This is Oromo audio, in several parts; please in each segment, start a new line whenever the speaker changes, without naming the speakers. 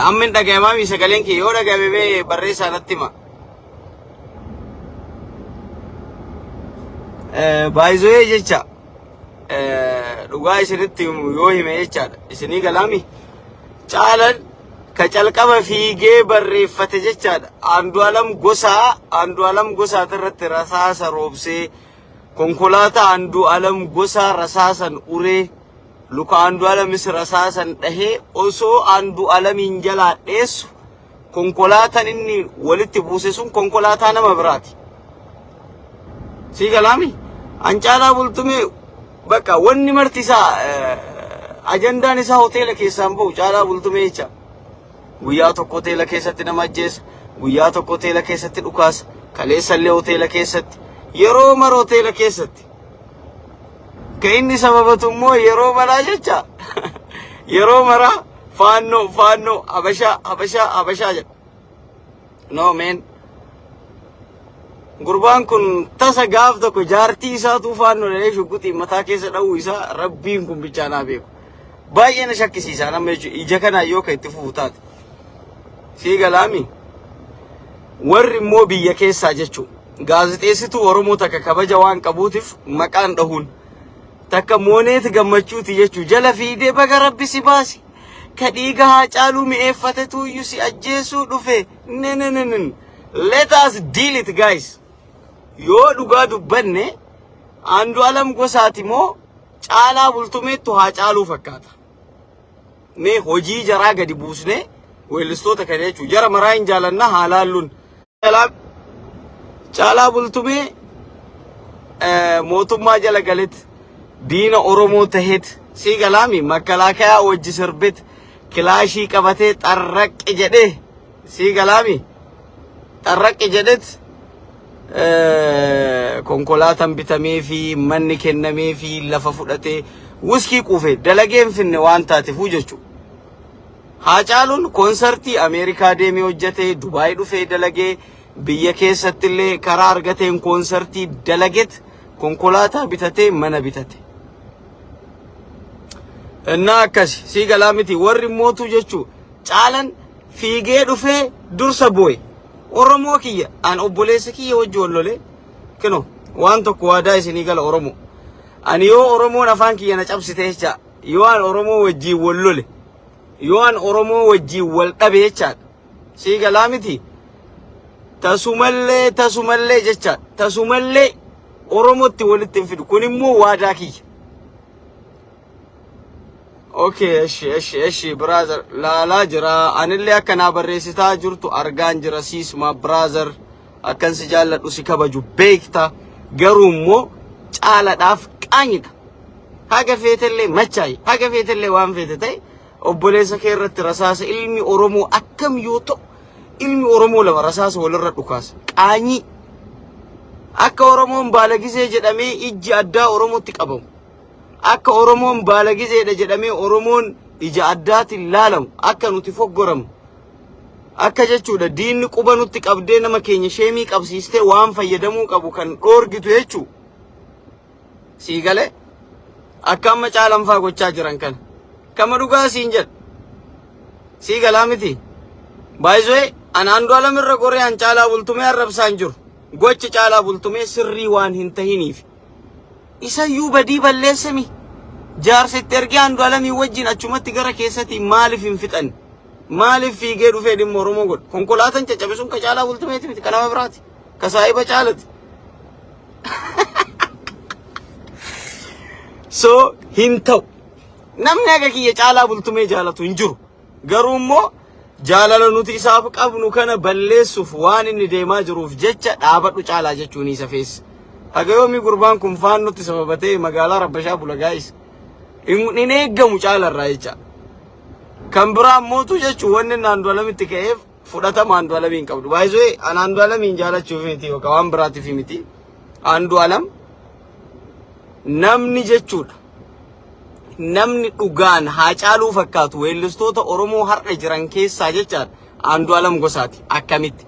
Amma hin dhaga'amaami sagaleen kee yoo dhaga'ame mee barreessaa natti hima. Baay'ee jecha dhugaa isinitti himu yoo hime jechaadha. Isinii galaami caalan ka calqaba fiigee barreeffate jechaadha. Andu'aalam Gosaa Andu'aalam Gosaa irratti rasaasa roobsee konkolaataa Andu'aalam Gosaa rasaasan uree luka Andu'aalamis rasaasan dhahee osoo Andu'aalamiin jalaa dheessu konkolaataan inni walitti buuse sun konkolaataa nama biraati. Sii galaami? An Caalaa Bultumee bakka wanni marti isaa ajandaan isaa hoteela keessaan bahu Caalaa Bultumee jecha. Guyyaa tokko hoteela keessatti nama ajjeesa, guyyaa tokko hoteela keessatti dhukaasa, kaleessallee hoteela keessatti, yeroo mara hoteela keessatti. Ka inni sababatu immoo yeroo maraa jecha yeroo maraa faannoo faannoo habashaa habashaa habashaa jedha. No man. Gurbaan kun tasa gaaf tokko jaartii isaatuu faannoo jedhee shugguxiin mataa keessa dha'uu isaa rabbiin kun bichaa naa beeku. Baay'ee na shakkisiisa nama jechuudha. Ija kanaan yoo ka itti fufu taate. Sii galaami. Warri immoo biyya keessaa jechuudha. Gaazexeessituu Oromoo takka kabaja waan qabuutiif maqaan dhahuun takka mooneet gammachuuti jechuudha. Jala fiidee baga rabbi si baase. Ka dhiiga Haacaaluu mi'eeffate tuuyyuu si ajjeesuu dhufe. Ne ne ne ne. Let us deal it guys. Yoo dhugaa dubbanne Andu'aalam Gosaati moo Caalaa Bultumeettu Haacaaluu fakkaata. Mee hojii jaraa gadi buusnee weellistoota kana jechuudha. Jara maraa hin jaalanna haa laalluun. Caalaa Bultumee mootummaa jala galet diina Oromoo tahet sii galaami makkalaakayaa wajji sirbet kilaashii qabatee xarraqqi jedhee sii galaami xarraqqi jedhet konkolaataan bitamee fi manni kennamee fi lafa fudhatee wuskii quufe dalagee hin finne waan taateefuu jechuudha. Haacaaluun koonsartii Ameerikaa deemee hojjetee, Dubaay dhufee dalagee, biyya keessattillee karaa argateen koonsartii dalaget konkolaataa bitatee mana bitate. Innaa akkasi sii galaa miti warri mootuu jechuu caalan fiigee dhufee dursa booye. Oromoo kiyya an obboleessa kiyya wajji wal lolee kino waan tokko waadaa isinii gala Oromoo. Ani yoo Oromoon afaan kiyya na cabsite jecha yoo an Oromoo wajjiin wal lole yoo an Oromoo wajjiin wal dhabe jechaadha. Sii galaa miti tasumallee tasumallee jechaadha. Tasumallee Oromootti walitti hin fidu. Kun immoo waadaa kiyya. Okay, eshi eshi eshi brother laalaa jira. Anillee akka naa barreessitaa jirtu argaan jira sis my brother. Akkan si jaalladhu si kabaju beekta. Garuu immoo caaladhaaf qaanyidha. Haga feetellee machaayi, haga feetellee waan feete ta'e obboleessa kee irratti rasaasa ilmi Oromoo akkam yoo ta'u ilmi Oromoo lama rasaasa walirra dhukaasa. Qaanyii. Akka Oromoon baalagisee jedhamee ijji addaa Oromootti qabamu. Akka Oromoon baalagiseedha jedhamee Oromoon ija addaatiin laalamu. Akka nuti foggoramu. Akka jechuudha diinni quba nutti qabdee nama keenya sheemii qabsiistee waan fayyadamuu qabu kan dhoorgitu jechuu. Sii galee akka amma caalanfaa gochaa jiran kana. Kama dhugaa siin jedha. Sii galaa miti. Baay'isee an Andu'aalam irra goree an Caalaa Bultumee arrabsaan jiru. Gochi Caalaa Bultumee sirrii waan hin tahiniif. Isayyuu badii balleessemi. Jaarsa itti ergee Andu'aalamii wajjin achumatti gara keessatti maaliif hin fixanne? Maaliif fiigee dhufee dhimma Oromoo godhe? Konkolaataan caccabe sun ka Caalaa Bultumeeti miti ka nama biraati. Ka saahiba Caalati. So hin ta'u. Namni akka kiyya Caalaa Bultumee jaalatu hin jiru. Garuu immoo jaalala nuti isaaf qabnu kana balleessuuf waan inni deemaa jiruuf jecha dhaabadhu Caalaa jechuun isa feessa. Haga yoomii gurbaan kun faannutti sababatee magaalaa Rabbashaa bula gaa'is. Hin eeggamu Caalarraa jecha. Kan biraa mootu jechuun wanni inni Andu'aalamitti ka'eef fudhatama Andu'aalamiin qabdu. Baay'isee an Andu'aalamiin jaalachuuf miti yookaan waan biraatiif miti. Andu'aalam namni jechuudha. Namni dhugaan Haacaaluu fakkaatu weellistoota Oromoo har'a jiran keessaa jechaadha. Andu'aalam Gosaati. Akkamitti?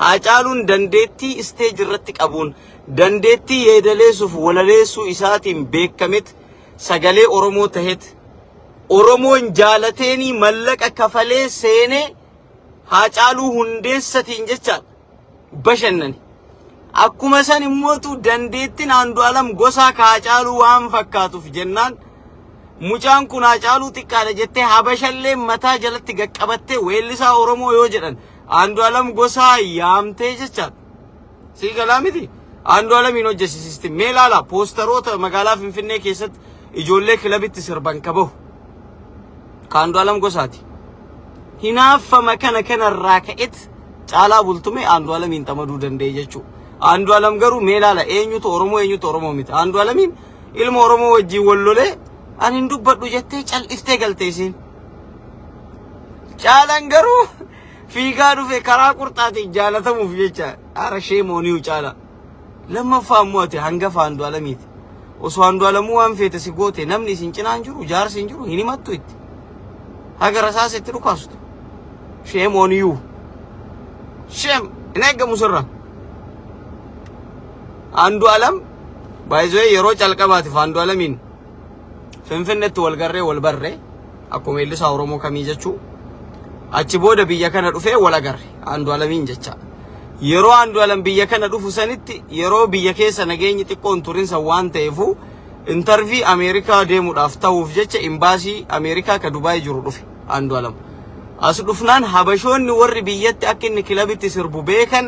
Haacaaluun dandeettii isteeji irratti qabuun dandeettii yeedaleessuuf walaleessuu isaatiin beekamet sagalee Oromoo tahet Oromoon jaalateenii mallaqa kafalee seenee Haacaaluu Hundeessatiin jechaadha bashannani. Akkuma san immootu dandeettiin Andu'aalam Gosaa ka Haacaaluu waan fakkaatuuf jennaan mucaan kun Haacaaluu xiqqaadha jettee Habashallee mataa jalatti gaqqabattee weellisaa Oromoo yoo jedhan Andu'aalam Gosaa yaamtee jechaadha. Sii galaa miti? Andu'aalamiin hojjechisiisti. Mee ilaala poostaroota magaalaa Finfinnee keessatti ijoollee kilabitti sirban ka bahu. Ka Andu'aalam Gosaati. Hinaaffama kana kanarraa ka'et Caalaa Bultumee Andu'aalamiin xamaduu danda'e jechuudha. Andu'aalam garuu mee ilaala eenyutu Oromoo eenyutu Oromoo miti. Andu'aalamiin ilma Oromoo wajjin wal lolee ani hin dubbadhu jettee cal'iftee galte isiin. Caalaan garuu fiigaa dhufe karaa qurxaatiin jaalatamuuf jecha ara sheemooniyu caala. Lammaffaa immoo ati hangafa Andu'aalamiiti. Osoo Andu'aalamuu waan feete si goote namni isin cinaa hin jiru jaarsi hin jiru hin himattu itti. Haga rasaasa itti dhukaastu. Shame on you. Shame. Hin eeggamu sirra. Andu'aalam baay'ee yeroo calqabaatiif Andu'aalamiin Finfinneetti wal garree wal barree akkuma weellisaa Oromoo kamii jechuu achi booda biyya kana dhufee wal agarre Andu'aalamiin jecha. Yeroo Andu'aalam biyya kana dhufu sanitti yeroo biyya keessa nageenyi xiqqoon turinsa waan ta'eefu interview Ameerikaa deemuudhaaf ta'uuf jecha imbaasii Ameerikaa ka Dubaay jiru dhufe Andu'aalam. As dhufnaan Habashoonni warri biyyatti akka inni kilabitti sirbu beekan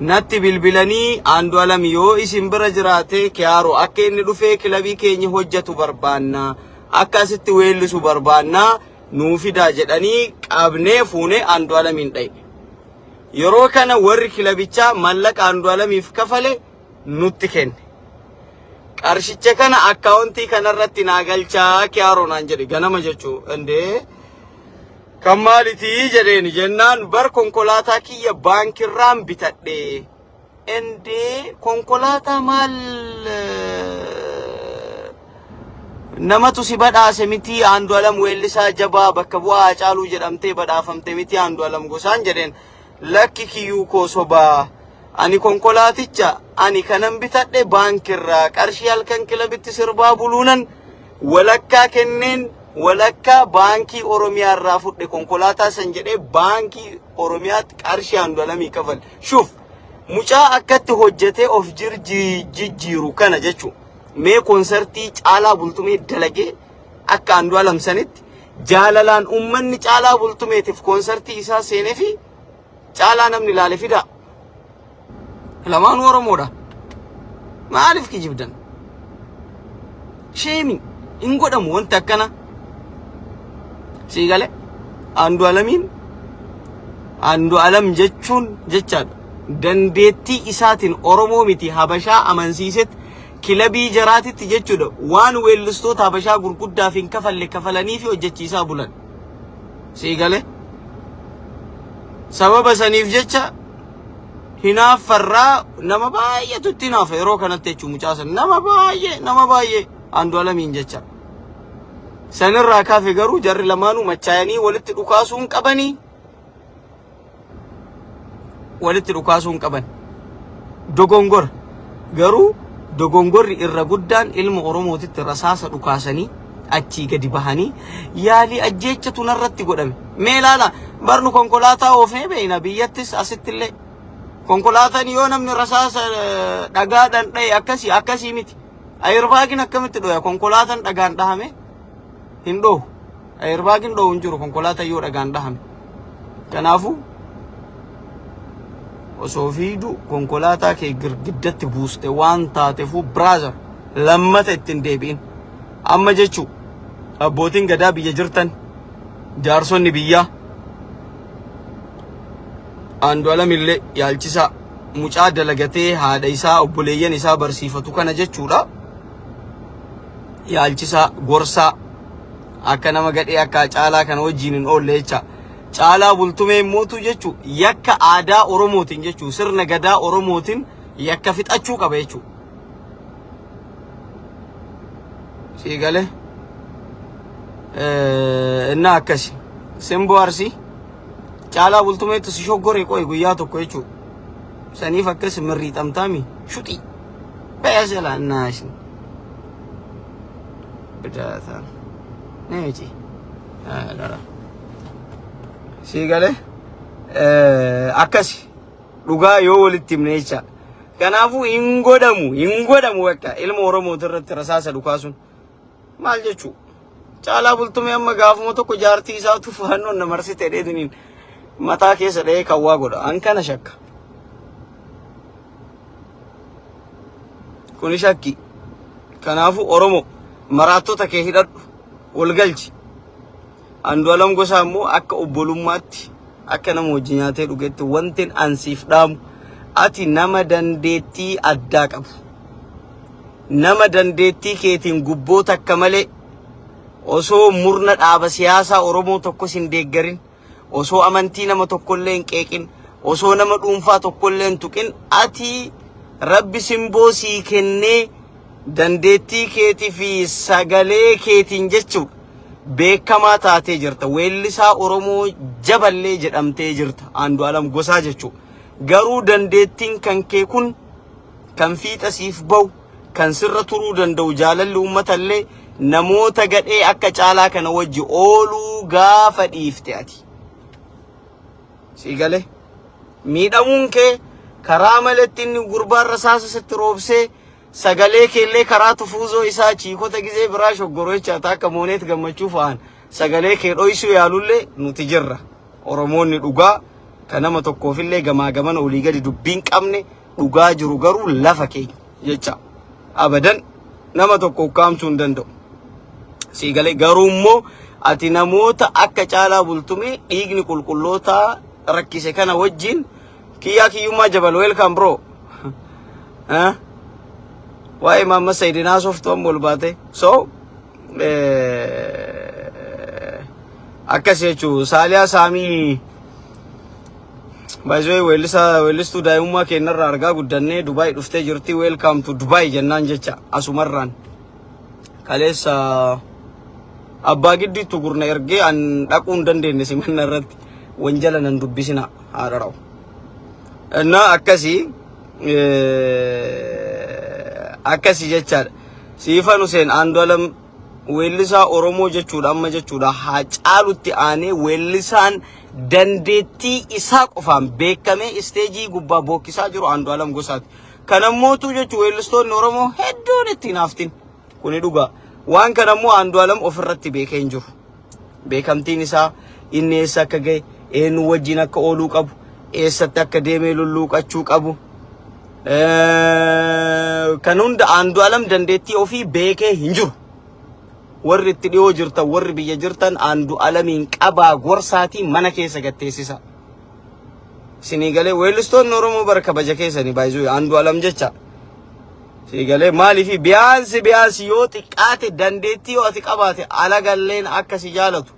natti bilbilanii Andu'aalam yoo isin bira jiraate Kiyaaroo akka inni dhufee kilabii keenya hojjetu barbaanna akka asitti weellisu barbaanna nuu fidaa jedhanii qabnee fuunee Andu'aalamiin dhayne. Yeroo kana warri kilabichaa mallaqa Andu'aalamiif kafale nutti kenne. Qarshicha kana akkaawuntii kanarratti naa galchaa Kiyaaroo naan jedhe ganama jechuu indee kan maalitii jedheeni jennaan bar konkolaataa kiyya baankirraan bitadhe. Indee konkolaataa maal namatu si badhaase miti Andu'aalam weellisaa jabaa bakka bu'aa Haacaaluu jedhamtee badhaafamte miti Andu'aalam Gosaan jedheen lakki kiyyuu koo sobaa ani konkolaaticha ani kanan bitadhe baankirraa qarshii halkan kilabitti sirbaa buluunan walakkaa kenneen walakkaa baankii Oromiyaa irraa fudhe konkolaataa san jedhee baankii Oromiyaatti qarshii Andu'aalamii kafale. Shuf mucaa akkatti hojjetee of jijjiiru kana jechuudha. Mee konsartii Caalaa Bultumee dalagee akka Andu'aalam sanitti jaalalaan uummanni Caalaa Bultumeetiif konsartii isaa seenee fi Caalaa namni ilaale fidaa. Lamaanuu Oromoodha. Maaliif kijibdan? Shame hin godhamu wanti akkana. Sii galee Andu'aalamiin Andu'aalam jechuun jechaadha. Dandeettii isaatiin Oromoo miti Habashaa amansiisetti kilabii jaraatitti jechuudha. Waan weellistoota Habashaa gurguddaaf hin kafalle kafalanii fi hojjechiisaa bulan. Sii galee sababa saniif jecha hinaaffarraa nama baay'eetu itti hinaafa yeroo kanatti jechuun mucaa sana nama baay'ee nama baay'ee Andu'aalamiin jecha. Sanirraa kaafe garuu jarri lamaanuu machaayanii walitti dhukaasuu hin qabanii. Walitti dhukaasuu hin qaban. Dogongora. Garuu dogongorri irra guddaan ilma Oromootitti rasaasa dhukaasanii achii gadi bahanii yaalii ajjeechatu narratti godhame. Mee ilaala barnu konkolaataa oofnee beeyna biyyattis asittillee. Konkolaataan yoo namni rasaasa dhagaadhaan dhahe akkasii akkasii miti. Ayirbaagin akkamitti dhoya? Konkolaataan dhagaan dhahame hin dhohu. Ayirbaagin dhohu hin jiru konkolaataan yoo dhagaan dhahame. Kanaafuu osoo fiidu konkolaataa kee girgiddatti buuste waan taateefuu brother lammata ittiin deebi'in. Amma jechuu abbootiin gadaa biyya jirtan jaarsonni biyyaa Andu'aalam illee yaalchisaa mucaa dalagatee haadha isaa obboleeyyan isaa barsiifatu kana jechuudha. Yaalchisaa gorsaa akka nama gadhee akka Caalaa kana wajjin hin oolle jecha. Caalaa Bultumee mootu jechuu yakka aadaa Oromootiin jechuu sirna gadaa Oromootiin yakka fixachuu qaba jechuu. Sii galee. Innaa akkasi. Simboo Arsii. Caalaa Bultumeetu si shoggore qoy guyyaa tokko jechuudha. Saniif akkas mirriixamtaami shuxii. Baya jalaa naashin. Bidaataan. Neeji. Sii galee. Akkasi dhugaa yoo walitti himne jecha. Kanaafuu hin godhamu hin godhamu bakka ilma Oromooti irratti rasaasa dhukaasuun maal jechuu? Caalaa Bultumee amma gaafuma tokko jaartii isaatu faannoon na marsite dheediniin mataa keessa dha'ee kawwaa godha. An kana shakka. Kuni shakki. Kanaafuu Oromoo maraattota kee hidhadhu wal galchi. Andu'alam Gosaa immoo akka obbolummaatti akka nama wajji nyaatee dhugetti wantin an siif dhaamu ati nama dandeettii addaa qabu. Nama dandeettii keetiin gubboo takka malee osoo murna dhaaba siyaasaa Oromoo tokkos hin deeggarin, osoo amantii nama tokkollee hin qeeqin, osoo nama dhuunfaa tokkollee hin tuqin ati Rabbi simboo sii kennee dandeettii keetii fi sagalee keetiin jechuudha beekamaa taatee jirta. Weellisaa Oromoo jaballee jedhamtee jirta. Andu'aalam Gosaa jechuudha. Garuu dandeettiin kan kee kun kan fiixa siif bahu kan sirra turuu danda'u jaalalli uummatallee namoota gadhee akka caalaa kana wajji ooluu gaafa dhiifte ati. Sii galee miidhamuun kee karaa maletti inni gurbaan rasaasa sitti roobsee sagalee keellee karaa tufuuzoo isaa chiikota gizee biraa shoggoroo jecha akka mooneet gammachuu fa'aan sagalee kee dhoysuu yaalullee nuti jirra. Oromoonni dhugaa kan nama tokkoofillee gamaa gamana olii gadi dubbiin qabne dhugaa jiru garuu lafa keenya jecha abadan nama tokko ukkaamsuu hin danda'u. Sii galee garuu immoo ati namoota akka caalaa bultumee dhiigni qulqullootaa rakkise kana wajjin kiyyaa kiyyummaa jabal welcome bro. Eh? Waa'ee Maamma Sayidinaa softu amma ol baate. So akkas jechuu Saaliyaa Saamii By the way, weellisaa weellistuu daa'imummaa keenyarraa argaa guddannee Dubaay dhuftee jirti. Welcome to Dubaay jennaan jecha asumarraan. Kaleessa abbaa giddiitti gurna ergee an dhaquu hin dandeenye simanna irratti wanjala nan dubbisina haadha ra'u. Innaa akkasii akkasii jechaadha. Siifan Huseen Andu'alam weellisaa Oromoo jechuudha amma jechuudha Haacaalutti aanee weellisaan dandeettii isaa qofaan beekamee isteejii gubbaa bookkisaa jiru Andu'alam Gosaati. Kanammootu jechuun weellistoonni Oromoo hedduun itti hinaaftin. Kuni dhugaa. Waan kanammoo Andu'alam ofirratti beekee hin jiru. Beekamtiin isaa inni eessa akka ga'e, eenyu wajjin akka ooluu qabu, eessatti akka deemee lulluuqachuu qabu. Kan hunda Andu'alam dandeettii ofii beekee hin jiru. Warri itti dhiyoo jirtan, warri biyya jirtan Andu'alamiin qabaa gorsaatii mana keessa gatteessisa. Isinii galee weellistoonni Oromoo bara kabaja keessanii baay'isuu Andu'alam jecha. Sii galee maaliif biyaansi biyaansi yoo xiqqaate dandeettii yoo ati qabaate alagalleen akka si jaalatu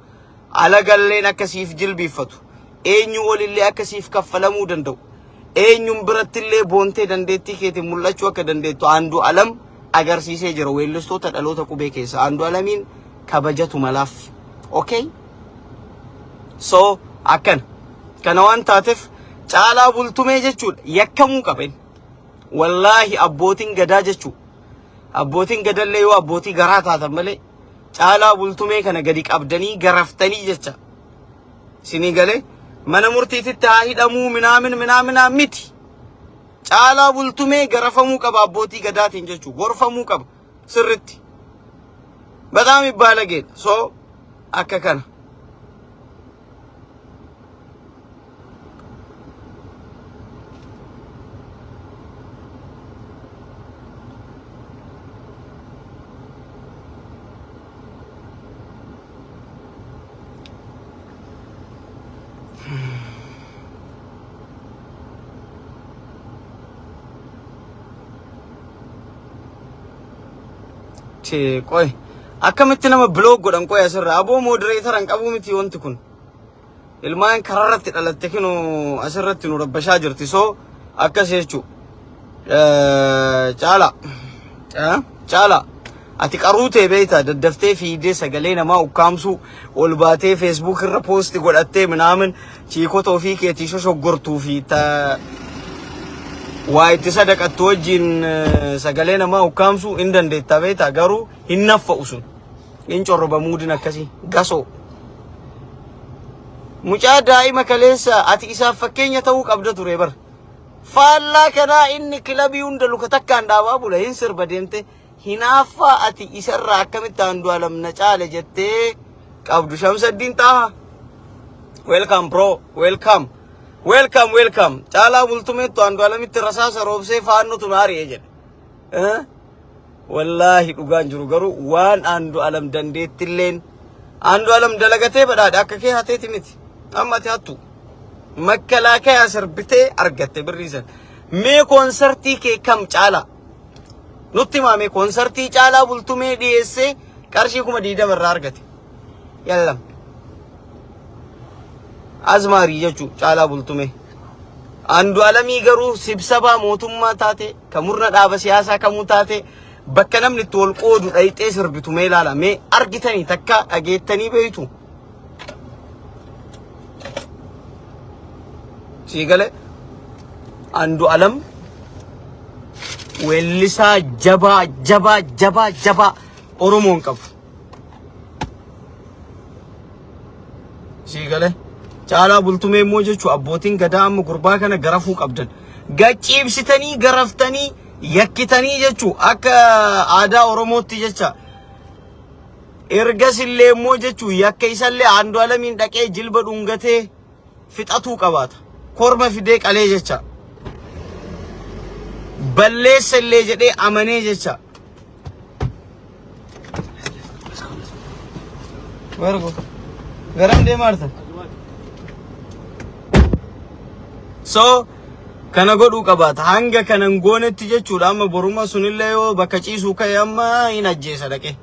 alagalleen akka siif jilbiiffatu eenyu olillee akka siif kaffalamuu danda'u eenyuun birattillee boontee dandeettii keetiin mul'achuu akka dandeettu Andu'alam agarsiisee jira weellistoota dhaloota qubee keessa Andu'alamiin kabajatu malaaf. Okay? So akkana. Kana waan taateef caalaa bultumee jechuudha yakkamuu qaba inni. Wallaahi abbootiin gadaa jechuu. Abbootiin gadallee yoo abbootii garaa taatan malee caalaa bultumee kana gadi qabdanii garaftanii jecha. Isinii galee mana murtiititti haa hidhamuu minaamin minaaminaa miti. Caalaa bultumee garafamuu qaba abbootii gadaatiin jechuu gorfamuu qaba sirritti. Badaam ibbaalageen so akka kana. Tee qoy akkamitti nama block godhan qoy asirra aboo moderator hin qabuu miti wanti kun. Ilmaan kararratti dhalatte kinu asirratti nu rabbashaa jirti so akkas jechuu. Caala caala ati qaruu tee beektaa daddaftee fiigdee sagalee namaa ukkaamsuu ol baatee feesbuuk irra poosti godhattee minaamin chiikota ofii keetii shoshogortuu fi ta waa itti sadaqattu wajjin sagalee namaa ukkaamsuu hin dandeettaa beektaa garuu hin naffa'u sun. Hin corroba muudin akkasii gasoo. Mucaa daa'ima kaleessa ati isaaf fakkeenya ta'uu qabda ture bar. Faallaa kanaa inni kilabii hunda luka takkaan dhaabaa bula hin sirba deemte hinaaffaa ati isarraa akkamitti Andu'aalam na caale jettee qabdu Shamsaddiin Xaahaa. Welcome bro, welcome. Welcome, welcome. Caalaa Bultumeettu Andu'aalamitti rasaasa roobsee faannotu na ari'e jedhe. Eh? Wallaahi dhugaan jiru garuu waan Andu'aalam dandeettilleen Andu'aalam dalagatee badhaadhe akka kee hateeti miti. Amma ati hattu. Makkalaakayaa sirbitee argatte birrii san. Mee koonsartii kee kam caalaa? Nutti himaa mee koonsartii Caalaa Bultumee dhiyeessee qarshii 20,000 irraa argate. Yallam. Azmaarii jechuun Caalaa Bultumee. Andu'aalamii garuu sibsabaa mootummaa taate, kan murna dhaaba siyaasaa kamuu taate, bakka namni itti wal qoodu dhayxee sirbitu mee ilaala. Mee argitanii takka dhageettanii beeytu? Sii galee Andu'aalam weellisaa jabaa jabaa jabaa jabaa Oromoon qabu. Sii galee Caalaa Bultumee immoo jechuun abbootiin gadaa amma gurbaa kana garafuu qabdan. Gachiibsitanii garaftanii yakkitanii jechuun akka aadaa Oromootti jecha. Ergas illee immoo jechuun yakka isallee Andu'aalamiin dhaqee jilba dhungatee fixatuu qabaata. Korma fidee qalee jecha. Balleessa illee jedhee amanee jecha. Where go? Garam deemaa jirtan? So kana godhuu qabaata. Hanga kanan goonetti jechuudha amma boruma sunillee yoo bakka ciisuu ka'e amma hin ajjeesa dhaqee.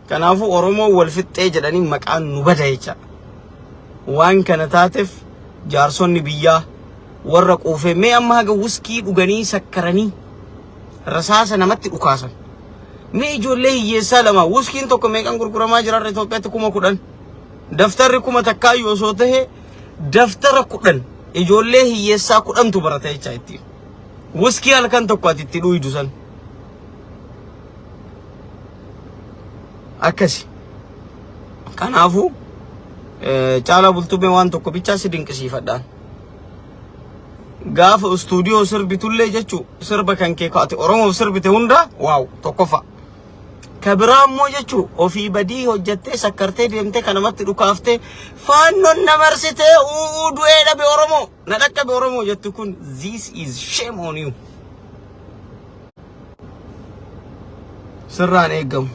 Kanaafuu Oromoo wal fixxee jedhanii maqaan nu bada jecha. Waan kana taateef jaarsonni biyyaa warra quufee mee amma haga wuskii dhuganii sakkaranii rasaasa namatti dhukaasan. Mee ijoollee hiyyeessaa lama wuskiin tokko meeqan gurguramaa jira har'a Itoophiyaatti 10,000. Daftarri 1000 iyyuu osoo tahe daftara 10 ijoollee hiyyeessaa 10tu barata jecha ittiin. Wuskii halkan tokko ati itti dhuydu san. Akkasi. Kanaafuu Caalaa Bultumee waan tokko bichaa si dinqisiifadhaan. Gaafa istuudiyoo sirbitullee jechuu sirba kan kee ati Oromoof sirbite hunda wow tokkoffaa. Ka biraa immoo jechuu ofii badii hojjettee sakkartee deemtee kanamatti dhukaaftee faannoon na marsitee uuu du'ee dhabe Oromoo na dhaqqabe Oromoo jettu kun this is shame on you. Sirraan eeggamu.